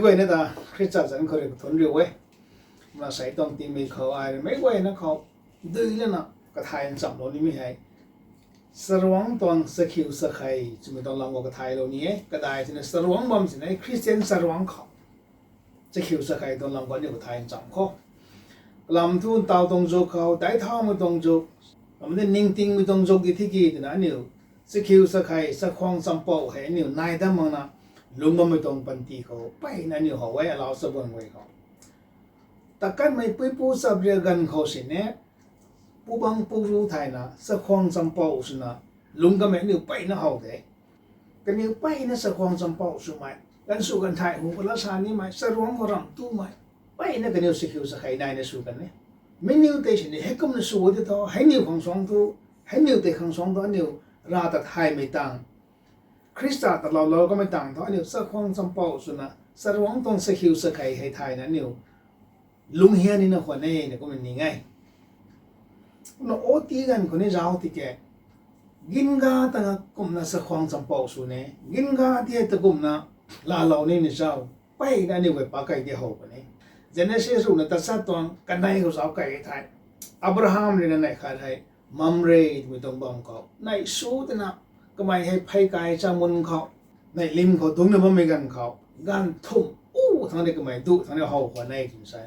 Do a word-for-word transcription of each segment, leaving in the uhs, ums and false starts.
Guayna ta Khrista zanc khou rui kathunc riu e. Kumna sei tuang tingmei khou ai rui meic guayna khou dui lana kathay nchamlou nimei hei, charuangc tuang chakhiu chakhei twmei tuang lam khou kathaylou ni e. Kadai sini charuangc bam sini Christian charuangc khou chakhiu chakhei tuang lam khou aniu kathay ncham khou, kalam thu ntaw tuang zuk khou daic thaumei tuang zuk, ram di ningtingmei tuang zuk di thiki twna aniu chakhiu chakhei chakhwang champouh hei aniu nai dat makna lungc bammei tuang panty khou mpeyna aniu how e, alau chabuan guay khou. Takanmei puipu chapriak ganv khou sini pubangc puru thayna chakhwang champouh swna lungc kanmei aniu mpeyna how de. Kaniw mpeyna chakhwang champouh swmei, ganvsw ganvthai hu kala sa nimei, charuangc khou ramh tumei, mpeyna kaniw chakhiu chakhei naina sw kan e. Mi niw tei sini heikumna sw tei thu, hei niw khang suangc thu, hei niw tei khang suangc thu aniu Rav ta thaymei tang, Khrista ta loulou kamei tang thu aniu chakhwang champouh swna charuangc tuang chakhiu chakhei hei thayna aniu lunghian nina khwan e na kumna ning e. Kumna oti ganv khou ni zauc tiki, ginga ta kumna chakhwang champouh sw ni, ginga ti hei ta kumna laalou ni ni zauc, mpeyna aniu guay pac kei di how puni. Genesis ruhna tachat tuang kanei khou zauc kei thei, Abraham rui na neih khat hei Mamre twmei tuang bam khou neih sw twna, kamei hei pheykai chamun khou, neihlim khou dungcna bammei ganv khou, ganv thumh u thangc ni kamei duh thangc ni how khwan e twna sa.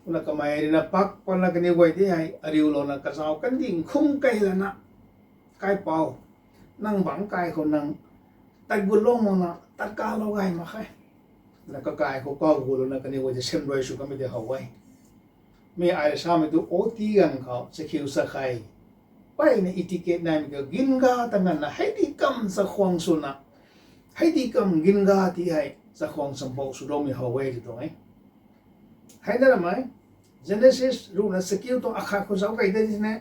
Kumna kamei rui na pak patna kaniw guay di hei ariulouna kazauc kandih khum kei lana, Kaipouc, nang bangc kai khou nang tat gutlou makna tat kalou gay mak khe. Na kakai khou kau gulouna kaniw guay ta semrui sw kamei di how e. Mi ai rui samei tu oti ganv khou chakhiu chakhei, mpeyna etiquette naimei khou ginga ta nganvna hei di kam chakhwang swna, hei di kam ginga ti hei chakhwang champouh swloumei how e ti tuang e. Hei na ramei, Genesis ruhna chakiu tuang akhat khou zauc kei de sini,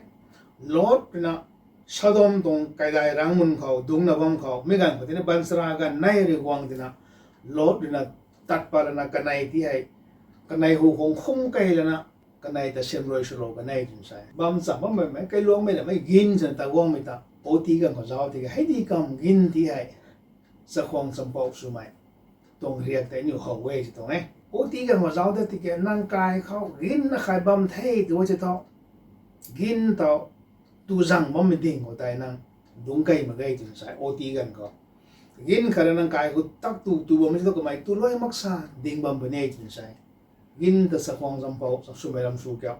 Lot rui na Sodom tuang kaidai rang mun khou dungcna bam khou mi ganv khou tini baanchara ganv nei rui guang tina, Lot rui na tat pat lana kanei ti hei, kanei hu khang khum kei lana, kanei ta semrui swlou kanei twna sa. Bam cham bammei mei, kailuangmei lamei gin swna ta guangmei ta oti ganv khou zauc tiki hei di kam gin ti hei chakhwang champouh swmei tuang riak tei aniu how e ti tuang e. Oti ganv khou zauc dat tiki nang kai khou gin akhat bam the tw e ti thu, gin ta tu zang bammei ding khou tei nang dungc kei mak ge twna sa, oti ganv khou. Gin khat rui nang kai khou tak tu tu bammei ti thu kamei tu luai mak sa ding bam puni twna sa. Gin ta chakhwang champouh swmei lam sw kiu.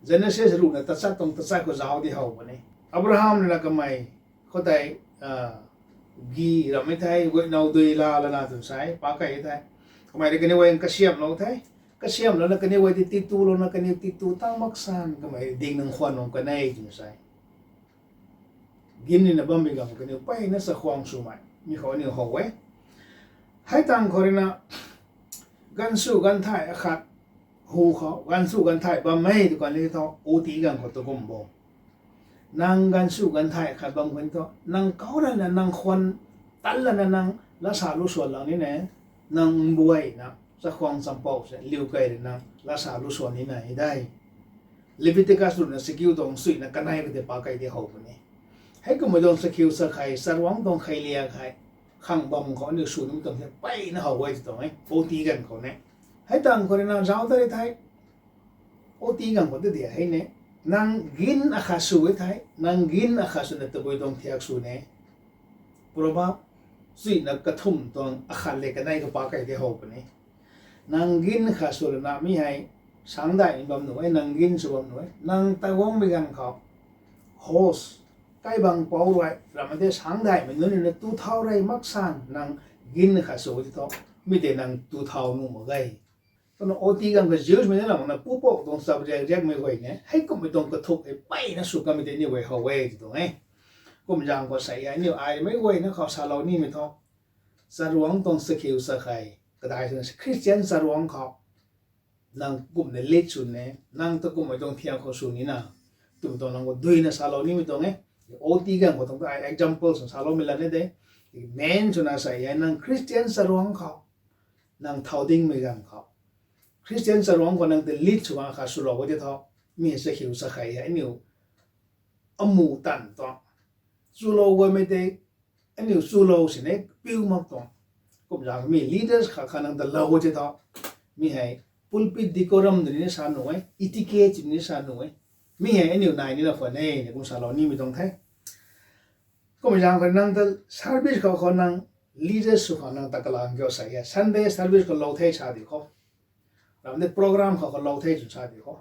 Genesis ruhna tachat tuang tachat khou zauc di how puni. Abraham rui na kamei khoutei gi rammei thei guaynow dui laa lana twna sa, pac kei thei, kamei rui kaniw guay kasiamhlou the. Kasiamhlouna kaniw guay ti titu louna kaniw titu tang mak san kamei ding nang khwan nung kanei twna sa. Gin nina bammei ganv kaniw mpeyna chakhwang swmei mi khou aniu how e. Hei tang khou rui na ganvsw ganvthai akhat hu khou, ganvsw ganvthai bammei tu kan ni thu oti ganv khou tu kum bo. Nang ganvsw ganvthai akhat bam khou ni thu nang kau lana nang khwan tan lana nang lasa lu swan lang ni ne, nang mbuayna chakhwang champouh se liu kei rui nang lasa lu swan ni na e dei. Leviticus ruhna chakiu tuang suina kanei khou tei pac kei di how puni. Heikummei tuang chakhiu chakhei, charuangc tuang kheiliak hei khang bam khou aniu sw nimei tuang the mpeyna how e ti tuang e, oti ganv khou ni. Hei tang khou rui na zauc dat ri thei, oti ganv khou ta di hei ni, nang gin akhat sw e thei, nang gin akhat swna tabui tuang thiak sw ni. Proverb suina kathumh tuang akhat le kanei khou pac kei di how puni. Nang gin khat sw lana mi hei sangdaihmei bam nuh e, nang gin sw bam nuh e, nang ta guangmei ganv khou host, kaibang pou rui ramei tei sangdaihmei nunc rui na tu thau rey mak san nang gin khat sw ti thu, mi tei nang tu thau nuh mak ge. Kumna oti ganv khou Jewsmei na lam na pupouc tuang chap riak riakmei guay ni heikummei tuang kathuk hei mpeyna sw kamei tei aniu guay how e ti tuang e. Kum zaeng khou sei hei aniu ai meic guayna khou salou nimei thu, charuangc tuang chakhiu chakhei, kadai swna Christian charuangc khou nang kumna lead sw ni, nang ta kummei tuang thiak khou sw nina twmei tuang nang khou duina salou nimei tuang e. Oti ganv khou tuang ta ai example swna saloumei lan ni de. Main swna sei hei nang Christian charuangc khou, nang thau dingmei ganv khou, Christian charuangc khou nang ta lead sw ganv khat swlou e ti thu, mi hei chakhiu chakhei hei aniu amu tan tuang, chulou guaymei tei aniu chulou sini piu mak tuang. Kum zaeng mi leaders khat khat nang ta lou ti tho. Mi hei pulpit decorum tw ni sa nuh e, etiquette tw ni sa nuh e. Mi hei aniu nai nina khwan e, ni kum salou nimei tuang the. Kum zaeng khou nang ta service khou khou nang leaders sw khou nang ta kalang kiu sa e. Sunday service khou lou the sa di khou. Ram de program khou khou lou the sw sa di khou.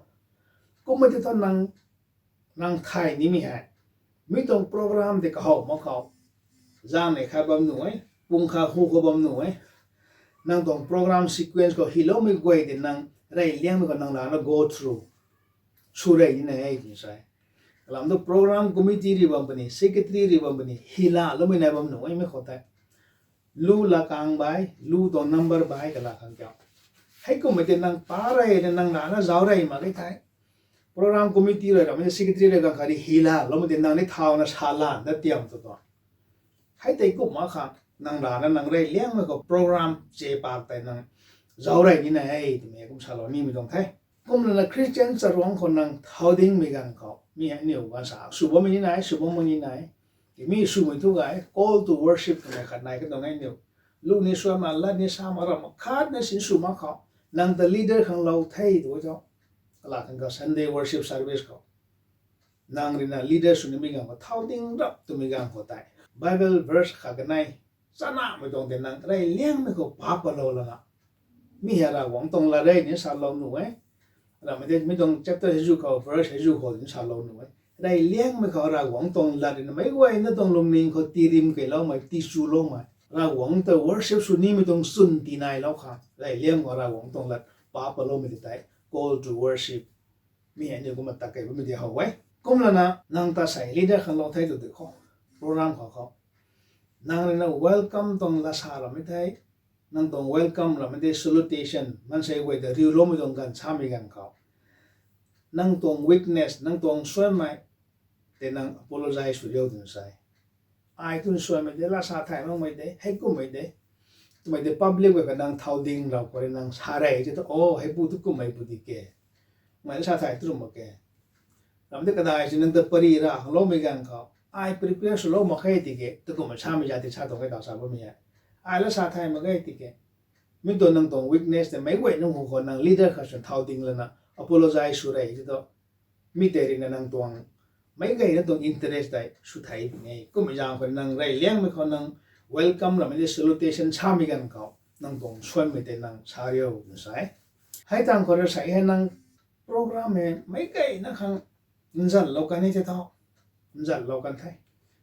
Kummei ti tho nang, nang thay nimei hei. Mi tuang program tei kahow mak khou. Zaeng nei khat bam nuh e, pung khat hu khou bam nuh e. Nang tuang program sequence khou hyloumei guay tei nang reyliangmei khou nang lana go through sw rey nina e tw sa e. Kalam tu program committee rui bam puni, secretary rui bam puni, hylaloumei nai bam nuh e mei khou tei. Lu la kang bai, lu tuang number bai kala khang kiu. Heikummei tei nang pa rey na nang lana zauc rey mak e thei. Program committee rui rammei secretary rui gang khat rui hylaloumei tei nang ni thauna sa lan da tiam tu tuang. Hei tei kumna khang nang lana nang reyliangmei khou program che pak tei nang zauc rey nina e twmei kum salou nimei tuang the. Kumlana Christian charuangc khou nang thau dingmei ganv khou mi aniu ganv sa sw bammei ni nai, sw bammei ni nai. Timi swmei thu gay call to worship twmei khat nai katuang e aniu. Lu ni suan ma, lat ni sa ma, ram khat na sin sw mak khou. Nang ta leader khang lou the tu tho. Kala khang ka Sunday worship service khou nang rui na leader sw nimei ganv khou thau ding rap twmei ganv khou tei Bible verse khat kanei chanamei tuang tei nang reyliangmei khou pa palou lana. Mi hei Ravguangc tuang lat rey ni salou nuh e. Ramei tei mi tuang chapter hei zu khou, verse hei zu khou ni salou nuh e. Reyliangmei khou Ravguangc tuang lat rui na meic guayna tuang lungning khou tirim keyloumei, tichuloumei. Ravguangc ta worship sw nimei tuang chwn tinailou khang reyliang khou Ravguangc tuang lat pa paloumei tei tei call to worship. Mi hei aniu kumna ta kei bammei di how e. Kumlana nang ta sei leader khang lou the tu di khou, program khou khou. Nang rui na welcome tuang lasa ramei the, nang tuang welcome ramei tei salutation, maansei guay ta riuloumei tuang ganv samei ganv khou. Nang tuang weakness, nang tuang suanmei tei nang apologize sw riu twna sa e. Ai tun suanmei de, lasa thay makmei de, heikummei de twmei tei public guay kha nang thau ding rau khou rui nang sa rey ti thu, o, heipu tu kummei pu di ke. Mei lasa thay tu mak ke. Ram de kadai si nang ta pary ra khang loumei ganv khou, ai prepare swlou mak khe tiki, tu kummei samei za ti sa tuang e taw sa bammei e. Ai lasa thay mak ge tiki, mi tuang nang tuang weakness tei meic guay nunc hu khou nang leader khat swn thau ding lana apologize sw rey ti thu, mi tei rui na nang tuang meic guayna tuang interest tei sw thei puni e. Kummei zaeng khou nang reyliangmei khou nang welcome ramei tei salutation samei ganv khou nang tuang suanmei tei nang sa riu twna sa e. Hei tang khou rui sei hei nang program hei meic guayna khang nzanlou kan e tei tho. Nzanlou kan the.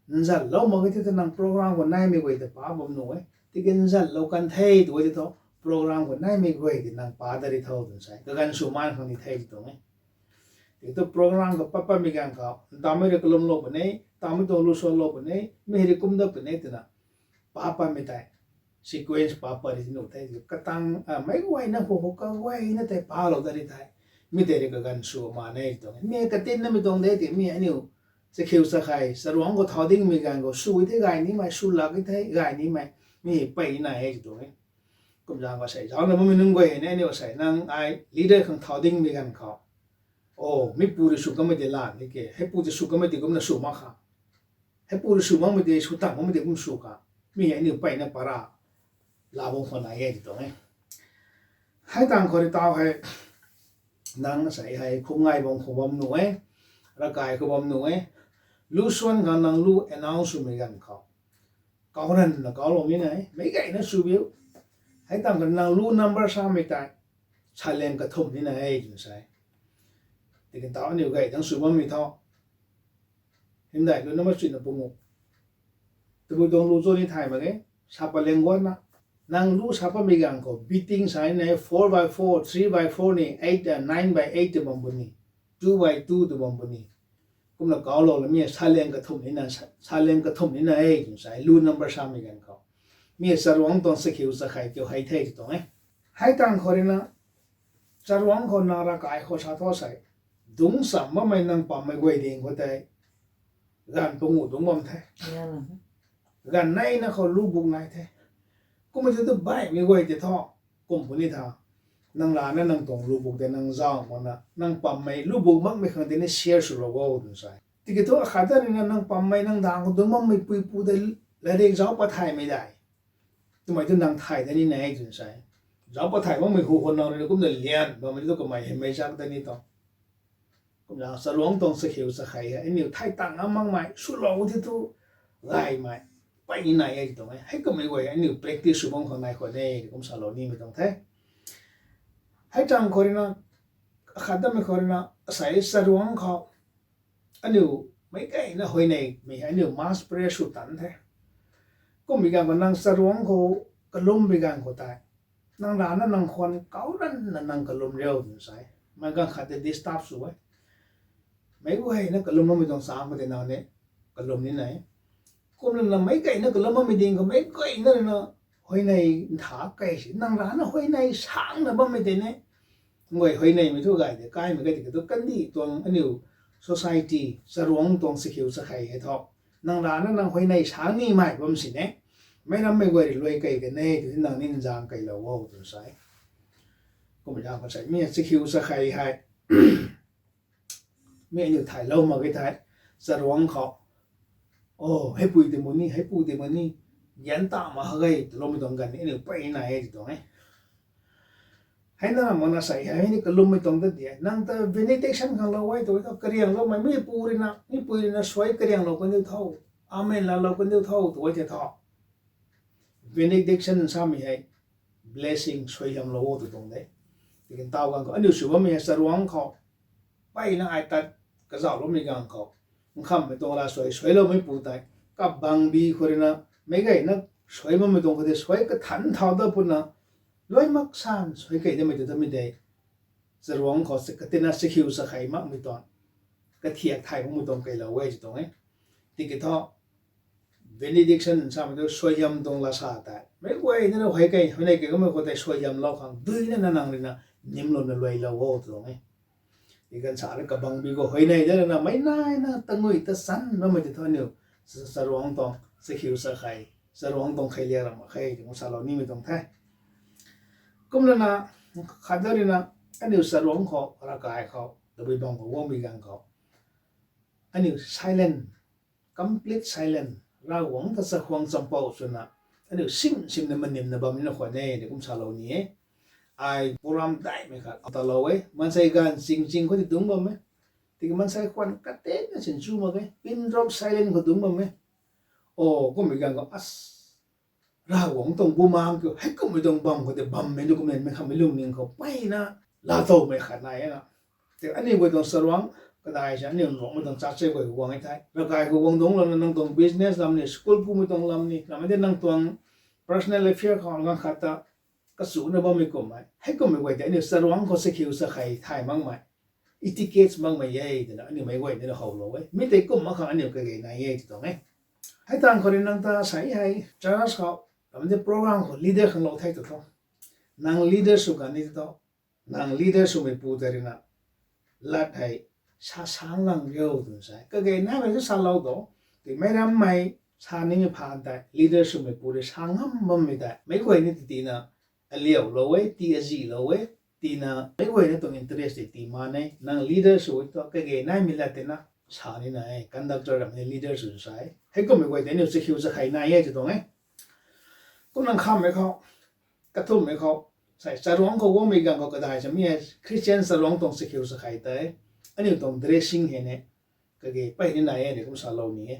Nzanlou mak ge tei thu nang program khou naimei guay ta pa bam nuh e. Tiki nzanlou kan the tu e tei thu, program khou naimei guay tei nang pa da ri tho twna sa e. Kaganv sw man khang ni the ti tuang e. Tiki thu program khou pat patmei ganv khou, ntaumei rui kalumlou puni, ntaumei tuang lu suanlou puni, mi hei rui kum dat puni twna pa patmei tei sequence pa pat ri nuh the. Katang, a, meic guayna khou khou kaguayna tei palou dat ri the. Mi tei rui kaganv sw man e ti tuang e. Mi katinamei tuang de ti mi aniu chakhiu chakhei charuangc khou thau dingmei ganv khou sw e the gay nimei, sw lak e the gay nimei, mi pey nai e ti tuang e. Kum zaeng khou sei zaucna bammei nunc guay hei ni aniu sei nang ai leader khang thau dingmei ganv khou, o, mipu rui sw kamei tei lan ni ke, heipu tei sw kamei tei kumna sw mak kha. Heipu rui sw makmei tei, sw tang makmei tei kum sw kha. Mi hei aniu peyna para la bam khwan nai e ti tuang e. Hei tang khou rui taw hei nang sei hei khum ngai bam khou bam nuh e, ravkai khou bam nuh e. Lu suan khang nang lu announce swmei ganv khou, kau ranna kaulou ni nai, meic guayna sw biu. Hei tang khou nang lu number samei tei silent kathumh ni nai e twna sa e. Tiki taw aniu gay tang sw bammei tho. Hymdaih lu number chuina pungu. Tabui tuang lu cho ni thay mak ge, sa pat liang guanna. Nang lu sa patmei ganv khou beating sa ni nai, four by four, three by four ni, eight, uh, nine by eight tw bam puni, two by two tw bam puni. Kumna kaulou la mi silent kathumh ni na, silent kathumh ni na e twna sa e, lu number samei ganv khou. Mi charuangc tuang chakhiu chakhei kiu hei the ti tuang e. Hei tang khou rui na, charuangc khou nang ravkai khou sa thu sei, dungc cham bammei nang pammei guay ding khou tei, ganv pungu dungc bam the. Ganv neina khou lu buk nai the. Kummei tei tu baihmei guay tei thu, kum puni tha. Nang lana nang tuang lu buk tei nang zauc makna, nang pammei lu buk makmei khang tei ni share swlou o twna sa e. Tiki thu akhat ta rui na nang pammei nang dang khou dungc bammei puipu tei latrik zauc pat thaymei dai. Kamei tu nang thay da ni ne twna sa e. Zauc pa thay makmei hu khou nang rui kumna lian bammei tu kamei hei mei zak da ni tuang. Kumna charuangc tuang sakhiu chakhei hei aniu thay tang ngam makmei swlou the tu gaymei pey ni nai e tuang e. Hei kummei guay aniu practice sw bam khang nai khwan e kum salou nimei tuang the. Hei tang khou rui na, akhat damei khou rui na, asei charuangc khou aniu meic gayna huayneymei hei aniu mass prayer sw tan the. Kummei ganv khou nang charuangc khou kalummei ganv khou tei, nang rana nang khwan kau ranna nang kalum riu twna sa e. Meic ganv khat tei disturb sw e. Meic guayna kalum bammei tuang chang khou tei nang ni kalum ni nai. Kumna meic gayna kalum bammei ding khou meic gayna rui na huayney ntha key si, nang rana huayney sangna bammei tei ne. Guay huayneymei thu gay de, kaimei gay de, katu kandih tuang aniu society, charuangc tuang sakhiu chakhei hei thu, nang rana nang huayney sang nimei bam si ne. Meic rammei guay rui luai key kan e, tu nang ni nzaeng keylou o twna sa e. Kummei zaeng khou sei mi sakhiu chakhei hei mi aniu thaylou mak ge thei, charuangc khou, o, heipui tei mu ni, heipu tei mu ni, gan ta mak ha ge twloumei tuang ganv ni aniu pey nai e ti tuang e. Hei na makna sei hei ni kalummei tuang ta di e. Nang ta benediction khang lou e tu tho, kariangloumei, mi pu rui na, mi pui rui na suai karianglou kandiu tho, amen laalou kandiu tho tu e tei tho. Benediction samei hei blessing, suaihiamlou o tu tuang de. Tiki ntaw ganv khou aniu sw bammei hei charuangc khou peyna ai tat kazauhloumei ganv khou, nkhamhmei tuang ravsuai suailoumei pu tei, kabangbi khou rui na, meic gayna suai bammei tuang khou tei suai kathan thau dat puna, luai mak san suai key damei tu tamei tei, charuangc khou katina sakhiu chakhei makmei tuang, kathiak thay makmei tuang keylou e ti tuang e. Tiki thu benediction samei tu suaihiam tuang lasa tei, meic guayna na huay key, huayney key kamei khou tei suaihiamlou khang duina na nang rui na nimlouna luailou o tu tuang e. Ti ganv sa rui kabangbi khou huayney da lana meic naina tangui ta san bammei tei thu aniu charuangc tuang sakhiu chakhei, charuangc tuang kheiliak ram mak khe ti kum salou nimei tuang the. Kumlana, khat da rui na, aniu charuangc khou, ravkai khou, tabui bam khou guangmei ganv khou, aniu silent, complete silent, Ravguangc ta chakhwang champou swna, aniu sim simna manimna bam nina khwan e ti kum salou ni e. Ai program daihmei khat talou e, maansei ganv ching ching khou ti dungc bam e. Tiki maansei khwan katekna sin chu mak e, pin drop silent khou dungc bam e. O, kummei ganv khou, as, Ravguangc tuang bumaengc kiu, heikummei tuang bam khou tei bammei nu kumna mei khammei lungning khou peyna laatowmei khat nai e na. Tei aniu guay tuang charuangc, kadai sa aniu nruangmei tuang chat se guay guang e thei, ravkai khou guang dungclouna nang tuang business lam ni, school pumei tuang lam ni, ramei tei nang tuang personal affair khou ganv khat ta kachuna bammei kummei, heikummei guay tei aniu charuangc khou sakhiu chakhei thay makmei, etiquettes makmei e twna aniu meic guay nina howlou e. Mi tei kum mak khang aniu kage nai e ti tuang e. Hei tang khou rui nang ta sei hei church khou, ramei tei program khou leader khanglou thei tu tho, nang leader sw kan ni tu tho, nang leader swmei pu tei rui na, lat hei sa sang lang riu twna sa e. Kage naimei tu salou tu, ti meic rammei sa nimei phaan tei leader swmei pu rui sa ngam bammei tei meic guay ni ti tina aliaulou e, ti azihlou e, tina meic guayna tuang interest tei tii man e. Nang leader sw e tu kage naimei lat tei na sa nina e, conductor ramei leader sw sa e. Heikummei guay tei aniu sakhiu chakhei nai e ti tuang e. Kum nang khammei khou, kathumhmei khou, sei charuangc khou guangmei ganv khou kadai sa mi e, Christian charuangc tuang sakhiu chakhei tei, aniu tuang dressing hei ne, kage pey ni nai e ni kum salou ni e.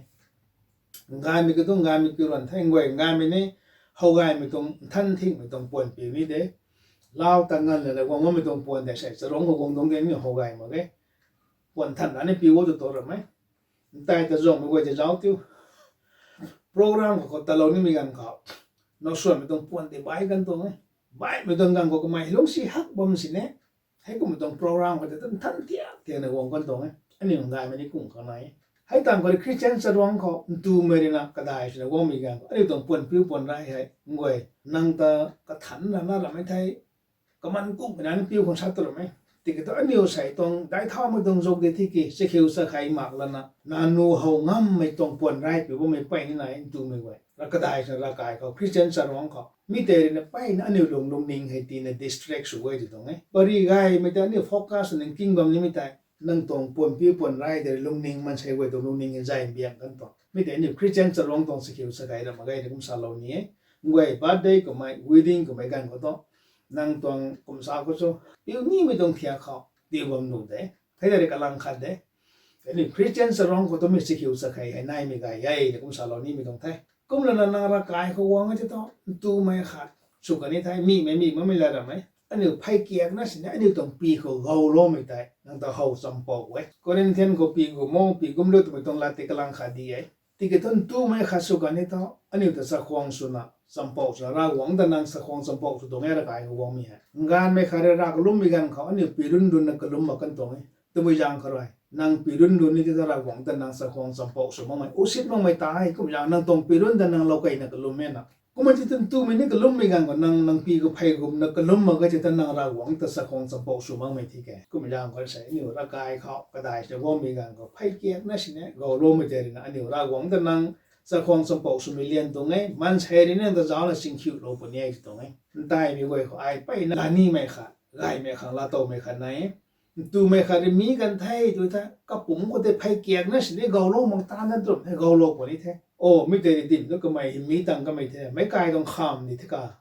Ngaymei kadung ngaymei kiu ruan the, nguay ngaymei ni, howgaymei tuang nthan thingmei tuang puan piu ni de. Lau ta nganv lana guang bammei tuang puan tei sei charuangc khou guang dungc de ni howgay mak e. Puan than rani piu o tu tu ram e. Ntai ta zuangmei guay tei zauc tiu. Program khou khou talou nimei ganv khou, nowsuanmei tuang puan tei bai kan tuang e. Baihmei tuang ganv khou kamei lungcsi hak bam si ne. Heikummei tuang program khou tei tu nthan thiak thiakna guang kan tuang e. Aniu ngaymei ni kum khang nai e. Hei tang khou rui Christian charuangc khou ntumei rui na kadai swna guangmei ganv khou aniu tuang puan piu puan rai hei nguay nang ta kathan rana ramei thei, kaman kummei na ni piu khang sat tu ram e. Tiki tu aniu sei tuang daic thaumei tuang zuk de tiki, sakhiu chakhei mak lana, nanu how ngammei tuang puan rai piu bammei pey ni nai ntumei guay. Ra kadai swna ravkai khou, Christian charuangc khou, mi tei rui na peyna aniu lung lungning hei tina distract sw guay ti tuang e. Pary gaymei tei aniu focus ning king bam nimei tei, nang tuang puan piu puan rai tei lungning maansei guay tuang lungning hei zay mbiang kan tuang. Mi tei aniu Christian charuangc tuang sakhiu chakhei ram mak ge ni kum salou ni e. Guay birthday kummei, wedding kummei ganv khou tu, nang tuang kum sa khou chu piu nimei tuang thiak khou tii bam nuh de. Hei tei rui kalang khat de. Aniu Christian charang khou tu mi chakhiu chakhei hei naimei gay e, kum salou nimei tuang the. Kumlana nang ravkai khou guang e tei tu, ntumei khat sw kan ni the, mimei mi makmei la ramei, aniu phey kiakna sini aniu tuang pi khou gauloumei tei nang ta how champouh e. Corinthian khou pi gu mo, pi gum lu twmei tuang lat tei kalang khat di e. Tiki tu ntumei khat sw kan ni thu, aniu ta chakhwang swna champouh swna, Ravguangc ta nang chakhwang champouh sw tuang e, ravkai khou guangmei hei. Nganvmei khat rui rav kalummei ganv khou aniu pi run runna kalum mak kan tuang e. Tabui zaeng khou rui nang pi run run ni tei tu Ravguangc ta nang chakhwang champouh sw makmei, usit makmei ta e. Kum zaeng nang tuang pi run ta nang lou keyna kalum e na. Kumna tei tu ntumei ni kalummei ganv khou nang, nang pi khou phey gumna kalum mak ge tei tu nang Ravguangc ta chakhwang champouh sw makmei thi ke. Kum zaeng khou sei aniu ravkai khou kadai sa guangmei ganv khou phey kiakna sini gauloumei tei rui na aniu Ravguangc ta nang chakhwang champouh swmei lian tuang e. Maansei rui nang ta zaucna singkhiulou puni e tuang e. Ntaimei guay khou ai peyna la nimei khat, gaymei khang laatowmei khat nai e. Ntumei khat rui mi kan the tu the, kapumc khou tei phey kiakna sini gaulou mak ta na drum the, gaulou puni the. O, mi tei rui dinc tu kamei hei mi tang kamei the, meic kai tuang kham ni the ka.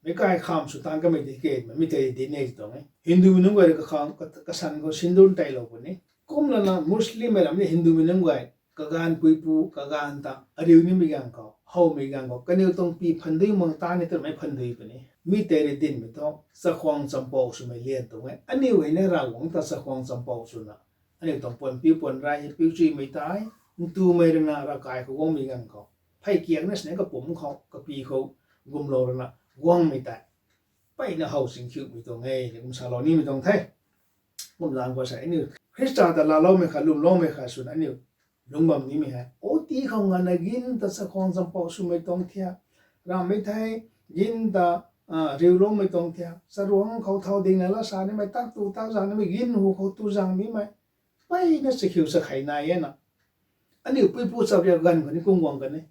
Meic kai kham sw tan kamei di ke, mi tei rui dinc e tuang e. Hindumei nunc guay rui kakhang, ka-, kasan khou sindoor teilou puni. Kumlana Muslimmei ram ni Hindumei nunc guay kaganv puipu, kaganv ta ariu nimei ganv khou, howmei ganv khou, kaniw tuang pi phandui mak ta ni twmei phandui puni. Mi tei rui dinhmei thu chakhwang champouh swmei lian tuang e. Aniu hei ni Ravguangc ta chakhwang champouh swna, aniu tuang puan piu puan rai hei piuchuimei tei, ntumei rui na ravkai khou guangmei ganv khou, phey kiakna sini kapumc khou, kapi khou gumlou rui na guangmei tei, peyna how singkhiumei tuang e, kum salou nimei tuang the. Kum zaeng khou sei aniu Khrista ta laaloumei khat, lwmloumei khat swna aniu lungc bam nimei hei, o, ti khou nganvna ginv ta chakhwang champouh swmei tuang thiak, ramhmei thei ginv ta, a, riuloumei tuang thiak, charuangc khou thau dingna laa sa nimei, tak tu tak zang nimei, ginv hu khou tu zang nimei, peyna chakhiu chakhei nai e na. Aniu puipu chariak ganv khou ni kum guang kan e.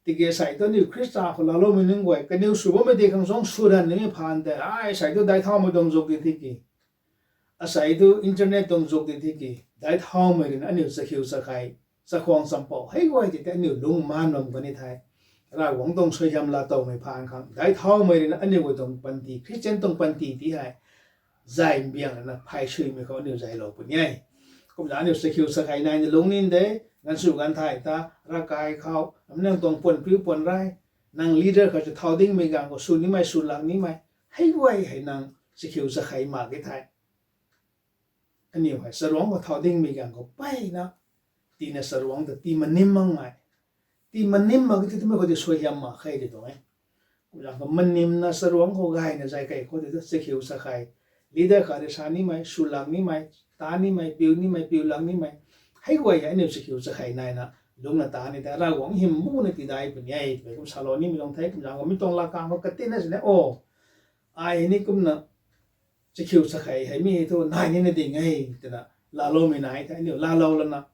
Tiki sei tu aniu Khrista khou laaloumei nunc guay, kaniw sw bammei di khang suang sw ranv nimei phaan tei, ai sei tu daic thaumei tuang zuk di thi ki, asei tu internet tuang zuk di thi ki, daic thaumei rui na aniu chakhiu chakhei, chakhwang champouh hei guay tei tei aniu lungc maan bam kan ni the. Ravguangc tuang suaihiam laatowmei phaan khang, daic thaumei rui na aniu guay tuang panty, Christian tuang panty ti hei zay mbiang rui na phay suimei khou aniu zaylou puni e. Kumna aniu chakhiu chakhei naina lungc nin de, ganv sw ganv thai ta, ravkai khou, am nang tuang puan piu puan rai, nang leader khat sw thau dingmei ganv khou sw nimei, sw lak nimei, hei guay hei nang chakhiu chakhei mak ge thei, aniu hei charuangc khou thau dingmei ganv khou peyna, tina charuangc ta tii manim makmei, tii manim mak ge tei twmei khou tei suaihiam mak khe tei tuang e. Kum zaeng khou manimna charuangc khou gayna zay kei khou tei tu chakhiu chakhei, leader khat rui sa nimei, sw lak nimei, ta nimei, piu nimei, piu lak nimei, hei guay hei aniu chakhiu chakhei naina lungcna ta ni tei Ravguangc hym buna tidai puni e twmei kum salou nimei tuang the. Kum zaeng khou mi tuang laa kang khou katinna sini, o, ai hei ni kumna chakhiu chakhei hei mi hei thu nai nina ding e twna laaloumei nai the, aniu laalou lana,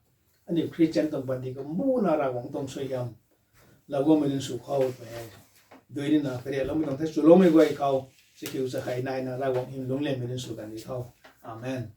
aniu Christian tuang panty khou mbuna Ravguangc tuang suaihiam laa guangmei nunc sw khou twmei hei, dui nina kariakloumei tuang the. Swloumei guay khou chakhiu chakhei naina Ravguangc hym lungc lianmei nunc sw kan di tho. Amen.